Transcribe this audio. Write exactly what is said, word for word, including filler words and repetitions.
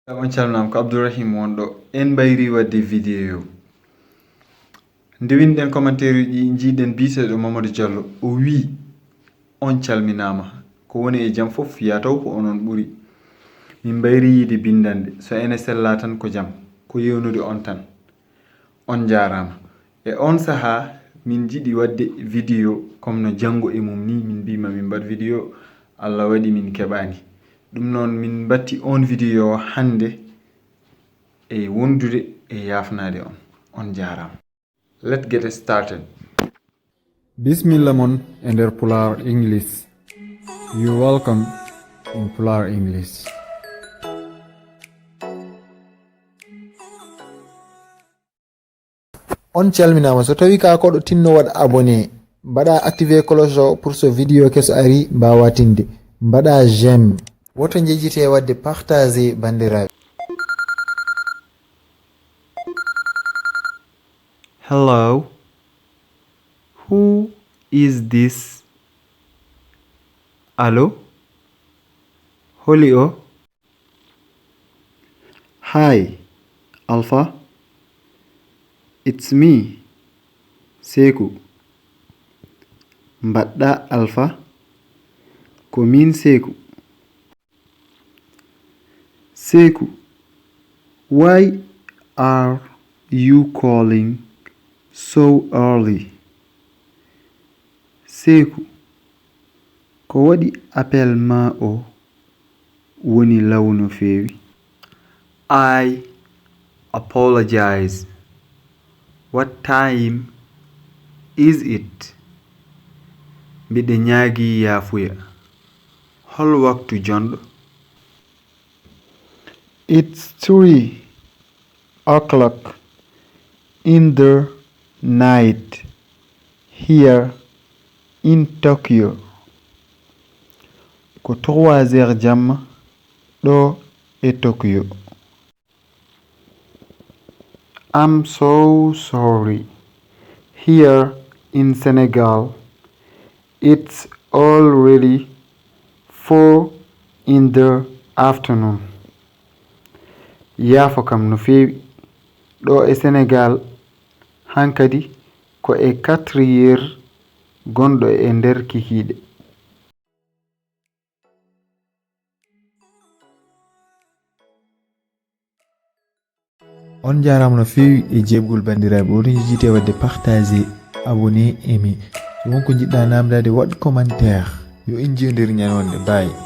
On calminaama, ko Abdourahim wonɗo. En mbayri waɗde vidéo. Nde winɗen commentaire uji, njiiɗen biyeteeɗo Mamadou Diallo, o wii, "On calminaama. Ko woni e jam fof, yaa taw ko onon ɓuri. Min mbayri yiide binndannde. So ene sella tan ko jam. Ko yewnude on tan. On njaaraama." E on sahaa, min njiɗi waɗde vidéo, comme no janngo e mum ni, min mbii ma min mbaɗ vidéo, Allah waɗi min keɓaani. Ɗum noon, min mbatti on vidéo hannde e wondude e yaafnaade on. On njaaraama. Let's get started. Bismilla mon e nder Pulaar English. You welcome in Pulaar English. On calminaama. So tawi ka koɗo tinno waɗ abonné, mbaɗa activé cloche o pour so vidéo keso ari mbawa tinde. Mbaɗa j'aime. Woto njejjite waɗde partager banndiraaɓe. Hello. Who is this? Allo? Holi o? Hi, Alpha. It's me, Seeku. Mbaɗɗa Alpha? Ko min Seeku. Seeku, why are you calling so early? Seeku, ko waɗi appel ma o woni law no feewi? I apologize. What time is it? Mbiɗa ñaagii yaafuya. Hol waktu jonɗo? It's three o'clock in the night here in Tokyo. Ko trois heures jamma ɗo e Tokyo. I'm so sorry. Here in Senegal, it's already four in the afternoon. Yaafo kam no feewi. Ɗo e Senegal, hankadi ko e quatre heures gonɗo e nder kikiiɗe. On njaaraama no feewi e jeeɓgol banndiraaɓe. Oɗon njejjite waɗde partager, abonné, aimer. So won ko njiɗɗa naamndaade, waɗ commentaire. Yo en njiyodir ñande wonde. Bye.